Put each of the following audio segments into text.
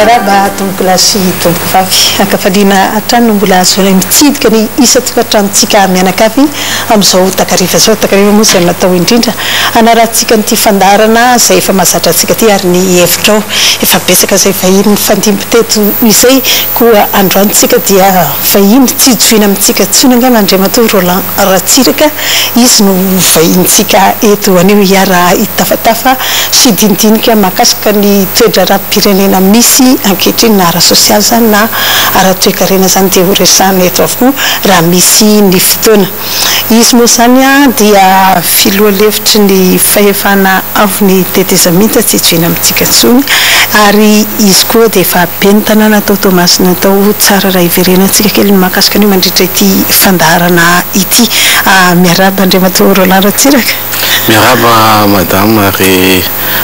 Miarahaba tompokolahy sy tompokovavy. Ankafaliana hatrany no mbola ahazoanay mitsidika ny isan-tokantranontsika mianakavy amin'izao takariva izao. Takariva moa izay natao indrindra hanarahantsika an'ity fandaharana izay efa mahazatra antsika ity ary ny hevitrao. Efa betsaka izay vahiny nifandimby teto izay koa androany tsika dia vahiny tsy joina amintsika intsony angamba Andriamatoa Roland Ratsiraka. Izy no vahinintsika eto anio hiara hitafatafa sy hidinidinika mahakasika ny toe-draharaham-pirenena misy ankehitriny na ara-sosialy izany na ara-toekarena izany dia ho resahana eto avokoa raha misy ny fotoana. Izy moa izany dia filoha lefitry ny fahefana avon'ny tetezamita tsy hijoina amintsika intsony ary izy koa dia efa ben'ny tanàna tao Toamasina tao. Tsara raha hiverenantsika kely ny mahakasika an'io mandritra ity fandaharana ity. Miarahaba Andriamatoa Roland Ratsiraka. Miarahaba Madame ary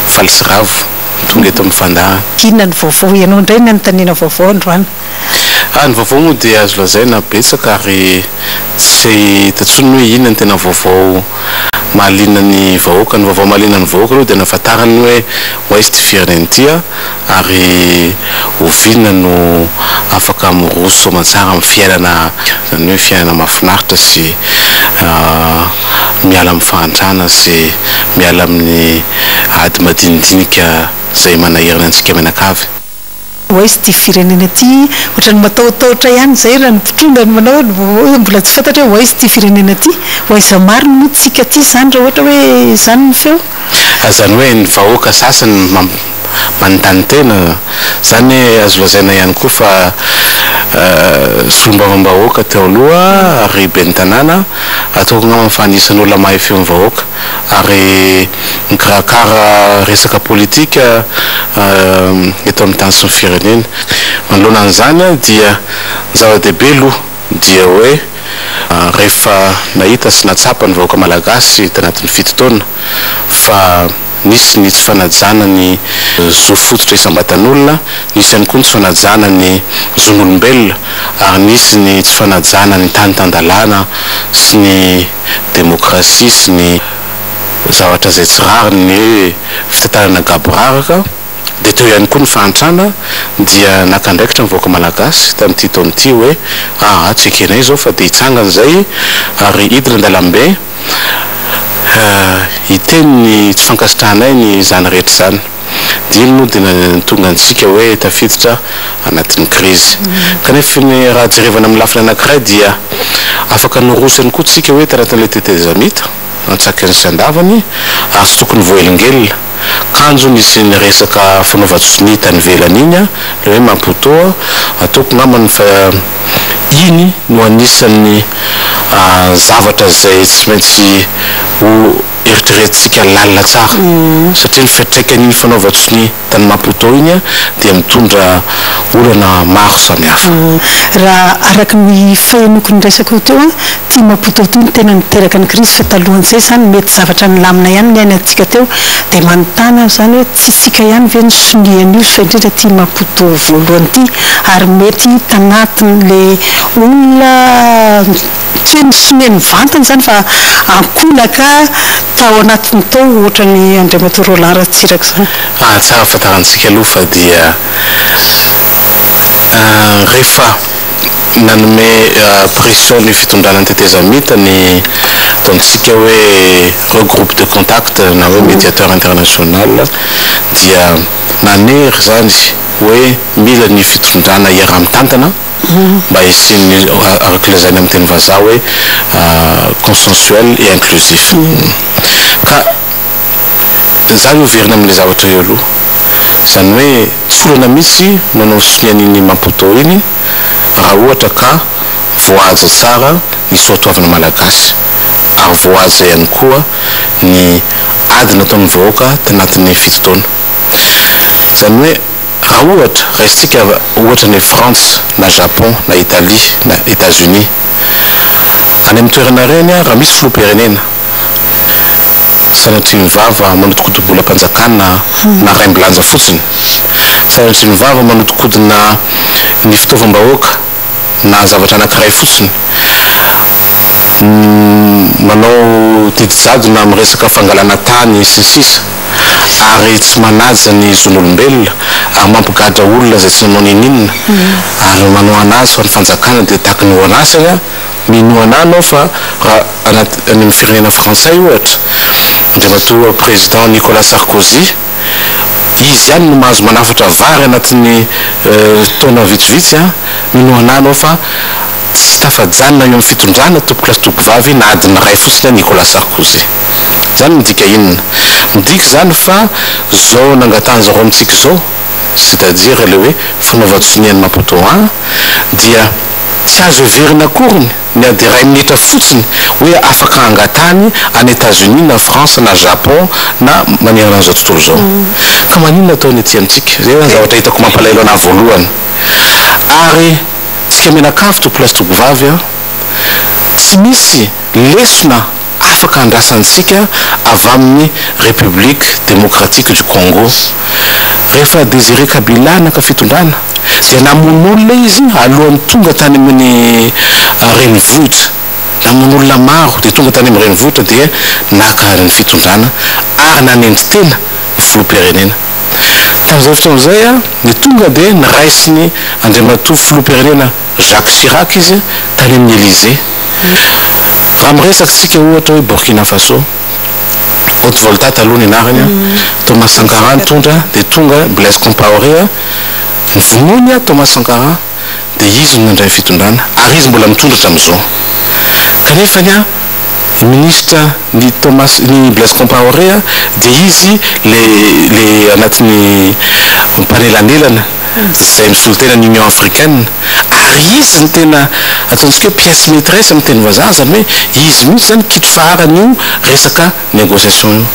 faly sy ravo tonga eto amin'ny fandaharana. Inona ny vaovao? Ianao indray no nanontaniana vaovao androany. Ah, ny vaovao moa dia azo lazaina betsaka ary tsy hita intsony hoe inona no tena vaovao mahaliana ny vahoaka. Ny vaovao mahaliana ny vahoaka aloha dia nahafantarany hoe ho aiza ity firenena ity ary oviana no afaka miroso soamantsara amin'ny fiainana, izany hoe fiainana mahafinaritra sy miala amin'ny fahantrana sy miala amin'ny ady madinidinika izay manahirana antsika mianakavy. Ho aiza ity firenena ity? Ohatran'ny matahotahotra ihany izay raha ny mpitondra no manao hoe mbola tsy fantatra hoe ho aiza ity firenena ity? Ho aiza marina moa tsika ity izany raha ohatra hoe izany ny feo? Izany hoe ny vahoaka sasany manontany tena, izany azo lazaina ihany koa fa solombavambahoaka teo aloha ary ben'ny tanàna, ataoko angamba fa anisan'ny olona mahay feon'ny vahoaka. ary mikarakara resaka politika eto amin'ny tany sy ny firenena. Manoloana an'izany dia ny zava-dehibe aloha dia hoe rehefa nahita sy nahatsapa ny vahoaka malagasy tanatin'ny fito taona fa nisy ny tsy fanajana ny zo fototra isam-batan'olona, nisy ihany koa ny tsy fanajana ny zon'olombelona ary nisy ny tsy fanajana ny tany tan-dalàna sy ny demokrasia sy ny zavatra izay tsy rariny ny hoe fitantanana gaboraraka dia teo ihany koa ny fahantrana dia naka andraikitra ny vahoaka malagasy tamin'ity taona ity hoe aa tsy ekenay izao fa dia hitsangana izay ary hidina an-dalambe hiteny ny tsy fankasitrahanay ny izany rehetra izany. Dia iny moa dia nahatonga antsika hoe tafiditra anatin'ny krizy. Kanefa ny raha jerevana amin'ny lafiny anankiray dia afaka niroso ihany koa tsika hoe tanatin'ilay tetezamita, antsakany sy andavany, ary tsy tokony voahelingelina. Kanjo nisy niresaka fanaovan-tsonia tany ivelany iny, ilay hoe Maputo, ataoko angambany fa iny no anisan'ny zavatra izay tsy maintsy ho eritreretintsika lalina tsara satria ny fiantraikan'iny fanaovan-tsonia tany Maputo iny dia mitondra olana maro samihafa. Raha araka ny fahenoako ny resakao teo, ity Maputo ity no tena niteraka ny krizy fa talohan'izay izany mety zavatra nilamina ihany ny niainantsika teo dia manontany aho izany hoe tsy isika ihany ve no sonia an'io fa indrindra ity Maputo voalohany ity ary mety tanatin'ilay olona Tsy hoe nisonia nivantana izany fa ankolaka tao anatiny tao ohatran'i Andriamatoa Roland Ratsiraka izany. Ah, tsara fantarantsika aloha fa dia rehefa nanome pression ny fitondrana ny tetezamita ny ataontsika hoe ireo groupe de contact na hoe mediateur international dia nanery izany hoe mila ny fitondrana hiaraha-mitantana mba hisian'ny araka lazaina amin'ny teny vazaha hoe consensuel et inclusif. Ka za aloha hiverina amin'ilay zavatra eo aloha. Izany hoe tsy olana mihitsy manao sonia an'iny Maputo iny raha ohatra ka voahaja tsara ny soatoavina malagasy ary voahaja ihany koa ny ady nataon'ny vahoaka tanatin'ny fito taona. Izany hoe Raha ohatra, raisintsika ohatra ny Frantsa na Japon na Italie na Etats Unis. Any amin'ny toerana ireny raha misy filoham-pirenena, sanatria ny vava manodinkodim-bolam-panjakana na raimbilanja fotsiny, sanatria ny vava manodinkodina ny fitaovam-bahoaka na zavatra anankiray fotsiny, manao didy jadona amin'ny resaka fangalana tany sy ny sisa ary tsy manaja ny zon'olombelona ary mampigadra olona izay tsy nanao n'inon'inona ary manao anazy fa ny fanjakana dia tahaky ny orinasany a. Minoa anah anao fa raha anaty any amin'ny firenena frantsay ohatra, Andriamatoa Président Nicolas Sarkozy, izy ihany no mahazo manafatra vary anatin'ny taona vitsivitsy an, minoa anah anao fa tsy tafajanona eo amin'ny fitondrana tompokolahy sy tompokovavy na adiny iray fotsiny an Nicolas Sarkozy. Izany midika inona? Midika izany fa zao nangatahan-zareo amintsika izao, c'est à dire ilay hoe fanaovan-tsonia an'i Maputo an, dia Tsy azo heverina akoriny ny ady iray minitra fotsiny hoe afaka hangatany any Etats-Unis na France na Japon na manerana an'izao tontolo izao. Ka maninona ataony aty amintsika? Izay zany zavatra hitako mampalahelo anah voalohany. Ary tsika mianakavy tompolahy sy tompovavy an, tsy misy lesona afaka andrasantsika avy amin'ny République Démocratique du Congo. Rehefa Désiré Kabila naka fitondrana dia namono olona izy alohan'ny tonga tany amin'ny renivohitra. Namono olona maro dia tonga tany amin'ny renivohitra dia naka ny fitondrana ary nanendry tena ho filoham-pirenena. Tamin'izay fotoana izay dia tonga dia niraisiny Andriamatoa filoham-pirenena Jacques Chirac izy tany amin'ny Elysée. Raha miresaka isika ohatra hoe Burkina Faso, Haute Volta taloha ny anarany, Thomas Sankara nitondra dia tonga Blaise Compaoré, novonoiny Thomas Sankara dia izy no nandray ny fitondrana ary izy mbola mitondra hatramin'izao. Kanefa ny minisitra ny Thomas ny Blaise Compaoré dia izy le le anatin'ny mpanelanelana izay misolo tena ny Union Africaine ary izy no tena ataontsika hoe pièce maitresse amin'ny teny vazaha, izany hoe izy mihitsy izany kitro faharan'io resaka négociation io.